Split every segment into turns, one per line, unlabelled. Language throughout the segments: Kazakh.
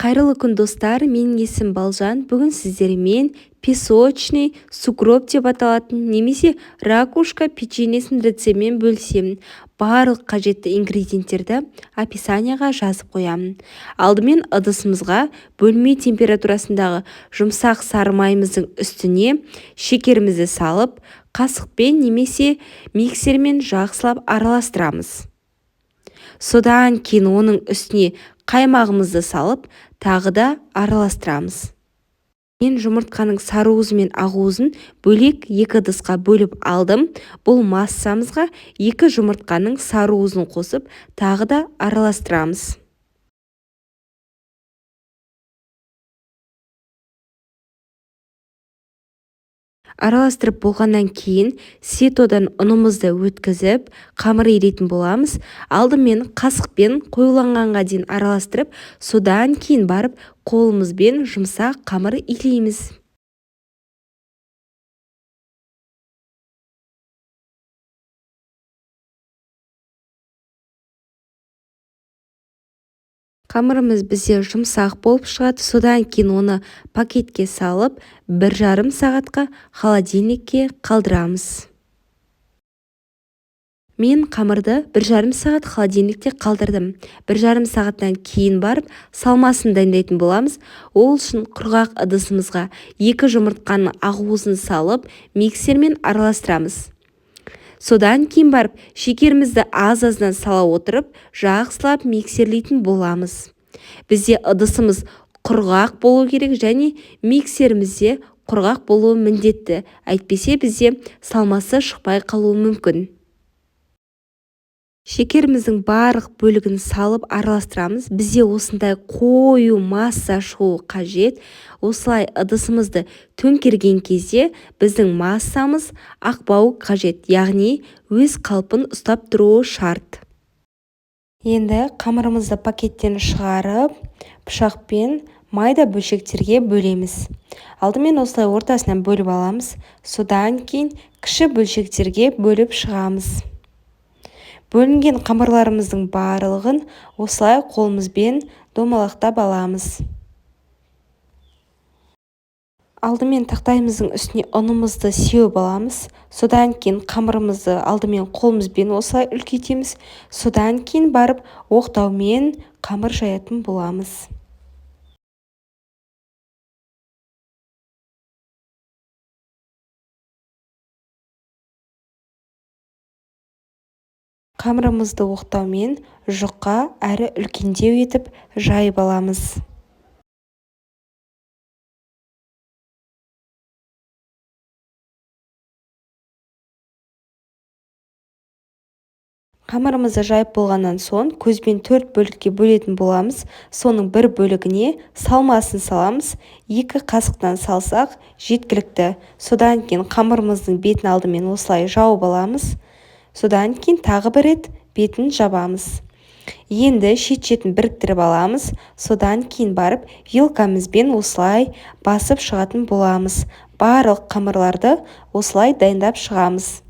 Қайырлы күн, достар! Менің есімім Балжан. Бүгін сіздермен песочный сугроб деп аталатын немесе ракушка печеньесінің рецептімен бөлісемін. Барлық қажетті ингредиенттерді описанияға жазып қоямын. Алдымен ыдысымызға бөлме температурасындағы жұмсақ сары майымыздың үстіне шекерімізді салып, қасықпен немесе миксермен жақсылап араластырамыз. Содан кейін оның үстіне қаймағымызды салып, тағы да араластырамыз. Мен жұмыртқаның сары уызы мен ақ уызын бөлек екі ыдысқа бөліп алдым. Бұл массамызға екі жұмыртқаның сары уызын қосып, тағы да араластырамыз. Араластырып болғаннан кейін ситодан ұнымызды өткізіп, қамыр илейтін боламыз. Алдымен қасықпен қоюланғанға дейін араластырып, содан кейін барып қолымызбен жұмсақ қамыр илейміз. Қамырымыз бізде жұмсақ болып шығады. Содан кейін оны пакетке салып, 1,5 сағатқа холодильникке қалдырамыз. Мен қамырды 1,5 сағат холодильникте қалдырдым. 1,5 сағаттан кейін барып салмасын дайындайтын боламыз. Ол үшін құрғақ ыдысымызға екі жұмыртқаның ақуызын салып, миксермен араластырамыз. Содан кейін барып шекерімізді аз-аздан сала отырып, жақсылап миксерлейтін боламыз. Бізде ыдысымыз құрғақ болу керек және миксерімізде құрғақ болуы міндетті. Әйтпесе бізде салмасы шықпай қалуы мүмкін. Шекеріміздің барлық бөлігін салып араластырамыз. Бізде осындай қою масса шығуы қажет. Осылай ыдысымызды төңкерген кезде біздің массамыз ақпауы қажет, яғни өз қалпын ұстап тұруы шарт. Енді қамырымызды пакеттен шығарып, пышақпен майда бөлшектерге бөлеміз. Алдымен осылай ортасынан бөліп аламыз, содан кейін кіші бөлшектерге бөліп шығамыз. Бөлінген қамырларымыздың барлығын осылай қолымызбен домалақтап аламыз. Алдымен тақтайымыздың үстіне ұнымызды сеуіп аламыз. Содан кейін қамырымызды алдымен қолымызбен осылай үлкейтеміз. Содан кейін барып оқтаумен қамыр жаятын боламыз. Қамырымызды оқтаумен жұқа әрі үлкендеу етіп жайып аламыз. Қамырымызды жайып болғаннан соң көзбен 4 бөлікке бөлетін боламыз. Соның бір бөлігіне салмасын саламыз. 2 қасықтан салсақ жеткілікті. Содан кейін қамырымыздың бетін алдымен осылай жауып аламыз. Содан кейін тағы бір рет бетін жабамыз. Енді шет-шетін біріктіріп аламыз. Содан кейін барып вилкамызбен осылай басып шығатын боламыз. Барлық қамырларды осылай дайындап шығамыз.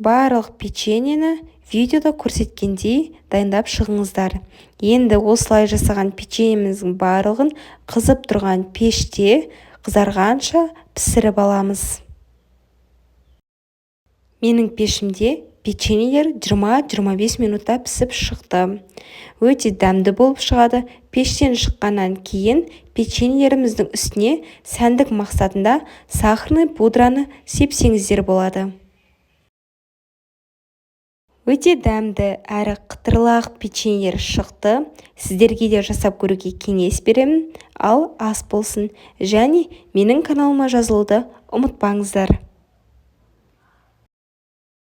Барлық печеньені видеода көрсеткендей дайындап шығыңыздар. Енді осылай жасаған печеньеміздің барлығын қызып тұрған пеште қызарғанша пісіріп аламыз. Менің пешімде печеньелер 20-25 минутта пісіп шықты. Өте дәмді болып шығады. Пештен шыққаннан кейін печеньелеріміздің үстіне сәндік мақсатында сахарный пудраны сепсеңіздер болады. Өте дәмді әрі қытырлақ печеньелер шықты. Сіздерге де жасап көруге кеңес беремін. Ал ас болсын. Және менің каналыма жазылуды ұмытпаңыздар.